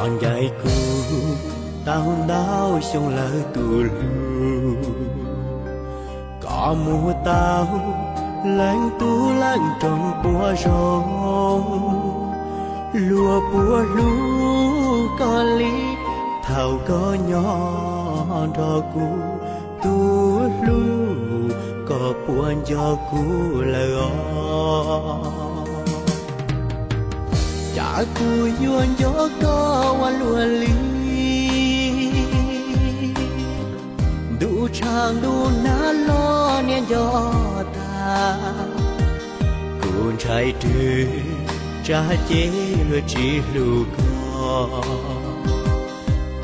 Ncaim kuv tau ntau xyoo lawm tus hlub, koj mus tau leej tub leej roog puas zoo. Luag puas hlub koj li thaum koj nyob nrog kuv, tus hlub koj puas nco kuv lawm os? Cas kuv yuav nco koj ua luaj li, ntuj tshav ntuj nag los niaj nco tag. Kuv ntshai rwg tsam ces luag tsis hlub koj,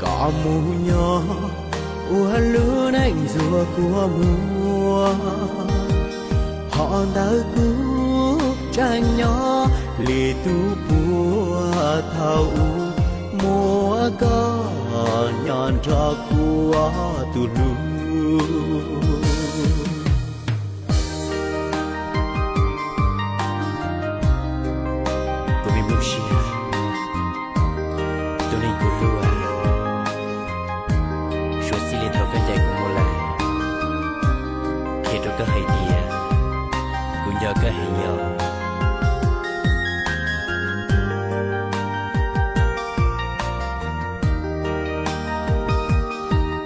koj mus nyob ua lub neej ntxuag kua muag. Hov ntawd kuv tseem nyob li tus puag thaum ub, muaj koj nyob nrog kuv tus hlub. Kuv me Nplooj Siab, tus neeg kuv hlub, suav txij li thaum koj ncaim kuv mus lawm, qhia rau koj hais tias kuv nco koj heev yom.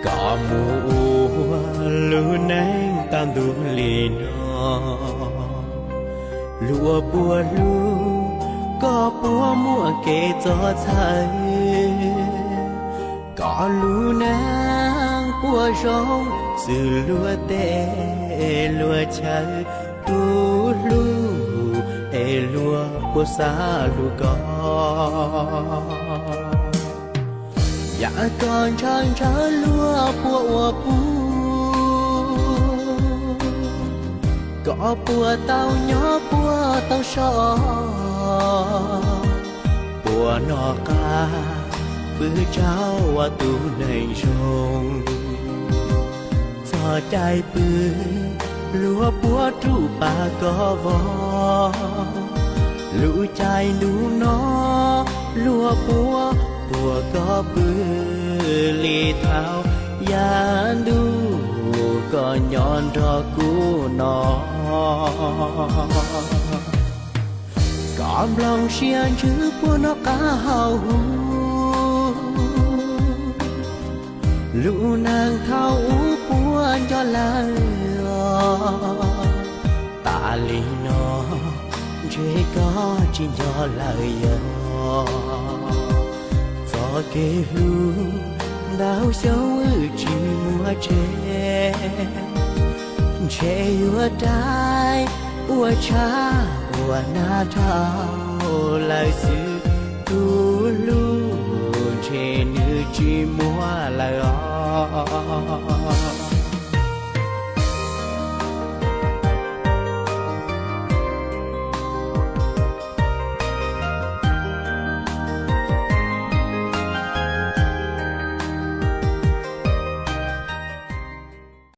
Koj mus ua lub neej tag ntuj li no, luag puas hlub koj puas muaj kev txawj txhawj, koj lub neej puas zoo xws luag tej luag chaw, tus hlub es luag puas xav hlub koj. Yam koj ntshaw ntshaw luag puas ua pub, koj puas tau nyob puas tau so, puas noj qab pw tsau ua tus neeg zoo. Txog caij pw luag puas rub pam koj vog, lub caij ntuj no luag puas puag koj pw li thaum yav ntuj koj nyob nrog kuv no. Koj nplooj siab ntsws puas noj qab haus huv, lub neej thaum ub puas nco lawm os? Tas li no ntshe koj tsis nco lawm yog? Txoj kev hlub ntau xyoo wb tsis muaj tseg, ntshe yuav rais ua tshab ua nag dhau lawm xwb, tus hlub ntshe nws tsis muaj lawm os.